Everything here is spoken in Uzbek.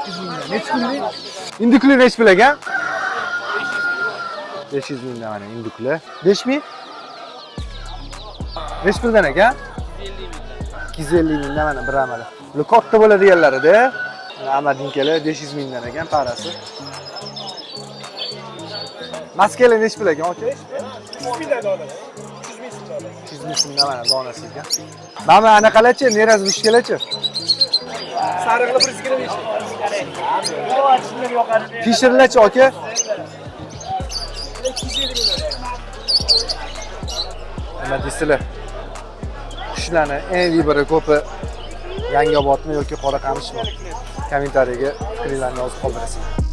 300 mingdan. Necha kunlik? Indukli nechi pul ekan? 500 mingdan mana indukli. 5000? Nechi puldan ekan? 250 mingdan mana bir amali. Bular katta bo'ladiganlarida. Mana amadinkalar 500 mingdan ekan parasi. Maskalar nechi pul ekan aka? 300 mingdan donasi. 300 ming so'm donasi. 300 ming so'mdan mana donasi ekan. Mana anaqalarchi, nerazbushkalarchi? Sarig'li 125. Fisherlarchi aka? Nima deysizlar? Qushlarni eng vibri ko'pi Yangiobodmi yoki Qoraqamishmi? Kommentariyaga fikringizni yozib qoldirasizlar.